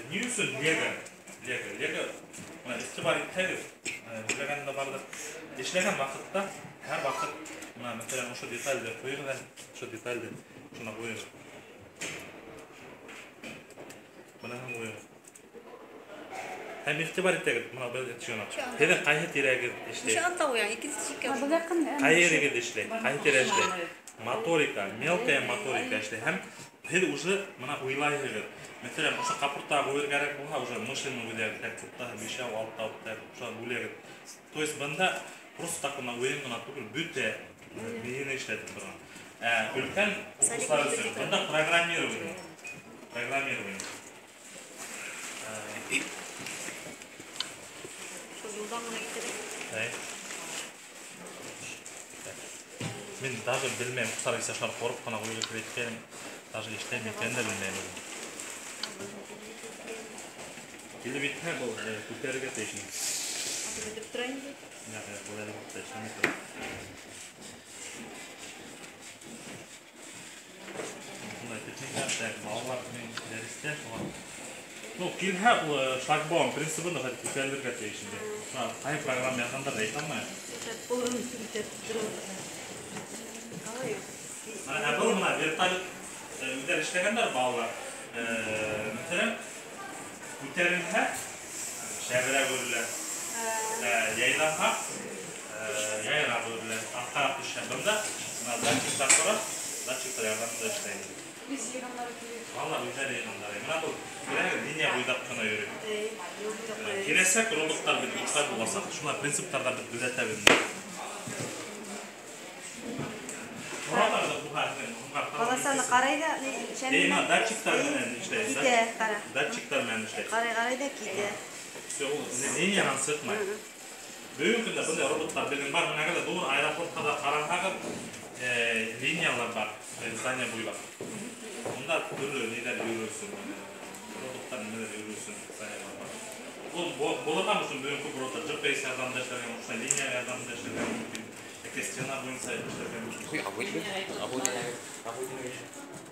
Ни өсөн лего? Лего, лего. Мына иғтибар итһәгеҙ, эшләгәндә барҙыр. Эшләгән ваҡытта һәр ваҡыт мына мәҫәлән ошо детальде ҡуйығыҙ әле, ошо детальде шуны ҡуйығыҙ. Быныһын ҡуйығыҙ. Һәм иғтибар итәгеҙ, мына был төшөнә. Һеҙҙең ҡайһы тирәгеҙ эшләй? Ошо анда ҡуяң, икенсе сиккә. Ҡай ерегеҙ эшләй? Ҡайһы тирә эшләй? Моторика, мелкая моторика эшләй. Һәм һеҙ уже мына уйлайһығыҙ. Мәҫәлән, ошо ҡапыртаға ҡуйыр кәрәк булһа, уже мышленный уйлайһығыҙ. Так, туҡтаһы бишәү, алтау, так, ошо бүләгеҙ. То есть бында просто так мына уйын ғына түгел, бөтә мейене эшләтеп торған. Өлкән уҡыусылар өсөн бында программирование. Программирование. Шул юлдан ғына китә. Әй. Мин даже белмәйем, ҡусар исә шар ҡороп ҡына ҡуйып киткәнем, даже эшләйм икәнен дә белмәйем үҙем. Килеп етһә, был күтәрергә тейеш инде. Атып бөтөп тора инде. Юҡ, юҡ, был әле ваҡытта эшләмәй тора. Шундай техника, так, балалар менән дәрестә шуға. Ну, килһә, ул шлагбаум принцибын да хәҙер күтәрелергә тейеш инде. Шуға ҡайһы программа яҙғандар әйтә алмайым. Мына был мына вертолет үҙҙәре эшләгәндәр балалар. Мәҫәлән, күтәрелһә, шәберәк үрелә. Яйланһа, яйыраҡ үрелә. Аҫҡараҡ төшһә, бында мына датчиктар тора, датчиктар ярҙамында эшләй. Үҙ йыйғандар килә. Балалар үҙҙәре йыйғандар. Мына был күрәһегеҙ, линия буйлап ҡына йөрөй. Киләсәк роботтар бит уҡай буласаҡ. Шулай принциптарҙа беҙ күҙәтәбеҙ. Баласаны ҡарай ҙа, ни, шәм Эй, мына менән. датчиктар менән эшләй. Китә, ҡара. Датчиктар менән эшләй. Ҡарай-ҡарай ҙа китә. Всё, ул линиянан сыҡмай. Бөгөнгө көндә бындай роботтар беҙҙең бар. Мына әгәр ҙә ҙур аэропортҡа ла ҡараһағыҙ, линиялар бар, здание буйлап. Унда төрлө ниҙәр йөрөр өсөн, роботтар нимәләр йөрөр өсөн зданиялар бар. Ул булырға мөмкин, бөгөн күп роботтар джи пи эс ярҙамында эшләргә мөмкин, линия ярҙамында эшләргә мөмкин, яки стена буйынса эшләргә мөмкин. Ой, а будет? А будет? А будет?